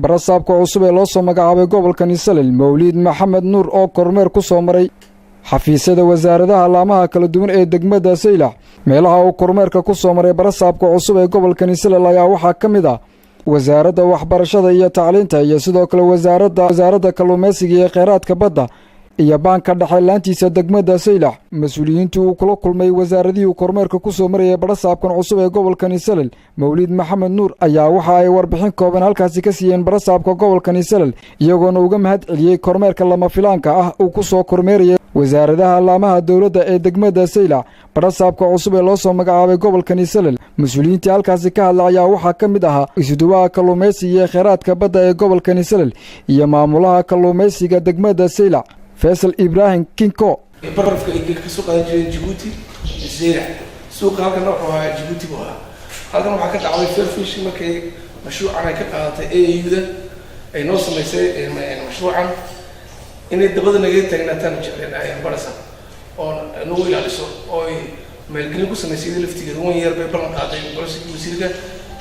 Barasaabka cusub ee loo soo magacaabay gobolka Salal, Mawliid Maxamed Nuur, oo kormeer ku soo maray xafiisyada wasaaradaha laamaha kala duwan ee degmada Saylac. Meelaha uu kormeerka ku soo maray barasaabka cusub ee gobolka Salal ayaa waxaa ka mid ah Wasaaradda Waxbarashada iyo Tacliinta iyo sidoo kale Wasaaradda Kalluumaysiga iyo Kheyraadka Badda iyo Baanka Dhexe laantiisa degmada Saylac. Mas-uuliyiintu uu kula kulmay wasaaradihii uu kormeerka ku soo marayay barasaabkan cusub ee gobolkani Salal, Mawliid Maxamed Nuur, ayaa waxa ay warbixin kooban halkaasi ka siiyeen barasaabka gobolkani Salal, iyagoona uga mahad celiyey kormeerka lama filaanka ah uu ku soo kormeerayay wasaaradaha laamaha dowladda ee degmada Saylac barasaabka cusub ee loo soo magacaabay gobolkani Salal. Mas-uuliyiintii halkaasi ka hadla ayaa waxaa ka mid ahaa isuduwaha kalluumaysiga iyo kheyraadka badda ee gobolkani Salal iyo maamulaha kalluumaysiga degmada Saylac, Faysal Ibraahim Kinko. Barafka ay kasoo qaadan jireen Jabuuti, Zeylac suuqa halkana wuxuu ahaa Jabuuti buu ahaa. Halkan waxaa ka dhacday fairfish markay mashruucan ay ka qaadatay AAU-da ay noo samaysay mashruucan inay dabada naga taagnaataan jecleen barasa oo nagu ilaaliso oo ay maalgelin ku samaysay iyada laftigeeda. One year bay ballan qaaday barasigii wasiirka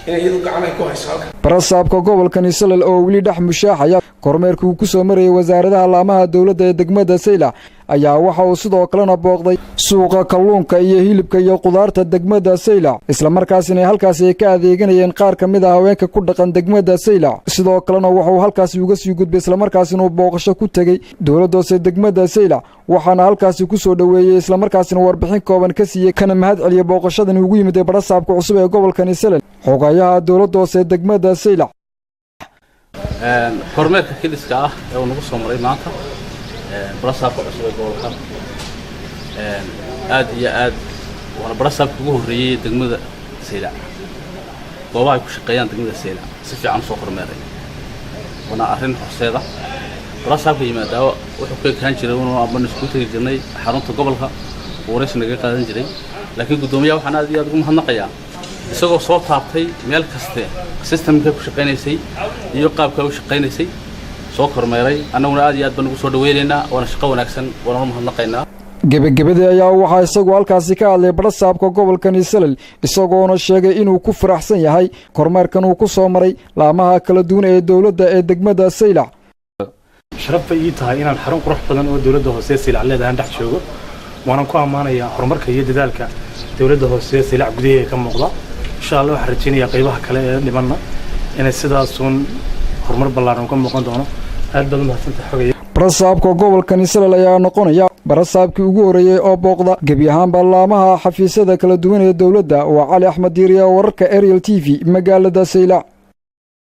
inay iyadu gacan ay ku hayso halkan. Barasaabka gobolkani Salal oo weli dhex mushaaxaya kormeerkii uu ku soo marayay wasaaradaha laamaha dowladda ee degmada Saylac ayaa waxa uu sidoo kalena booqday suuqa kalluunka iyo hilibka iyo qudaarta degmada Saylac, islamarkaasina halkaasi ay ka adeeganayeen qaar ka mid ah haweenka ku dhaqan degmada Saylac. Sidoo kalena wuxuu halkaasi uga sii gudbay, islamarkaasina uu booqasho ku tegey dowladda hoose degmada Saylac, waxaana halkaasi ku soo dhoweeyey, islamarkaasina warbixin kooban ka siiyey kana mahad celiyey booqashadan ugu yimid ee barasaabka cusub ee gobolkani Salal xogayaha dowladda hoose degmada Saylac. Kormeerka kediska ah ee uu nagu soo maray maanta barasaabka cusub ee gobolka, aad iyo aad waana barasaabka ugu horreeyey degmada Saylac, goobaha ay ku shaqeeyaan degmada Saylac si fiican usoo kormeeray, waana arrin horseeda. Barasaabka yimaadaa wuxuu ku ekaan jiray inuu aban isku tegi jirnay xarunta gobolka, waraysi naga qaadan jiray, laakiin guddoomiyaha waxaan aad iyo aad ugu mahadnaqayaa isagoo soo taabtay meel kaste systemkay ku shaqaynaysay iyo qaabka u shaqaynaysay soo kormeeray. Annaguna aad iyo aad baan ugu soo dhaweynaynaa, waana shaqo wanaagsan, waana u mahadnaqaynaa. Gebagabadii ayaa waxaa isagu halkaasi ka hadlay barasaabka gobolkani Salal, isagoona sheegay inuu ku faraxsan yahay kormeerkan uu ku soo maray laamaha kala duwan ee dowladda ee degmada Saylac. Sharaf bay ii tahay inaan xarun qurux badan oo dowladda hoose Saylac leedahay dhex joogo, waanan ku ammaanayaa horumarka iyo dadaalka dowladda hoose Saylac gudaheeda ka muuqda. Insha Allah waxaan rajaynayaa qaybaha kale ee dhimanna inay sidaasuun horumar ballaaran ka muuqan doono. Aad baad u mahadsantahay, xogaya. Barasaabka gobolkani Salal ayaa noqonaya barasaabkii ugu horreeyey oo booqda gebi ahaanba laamaha xafiisyada kala duwan ee dowladda. Waa Cali Axmed Diiriya, wararka Ariel TV, magaalada Saylac.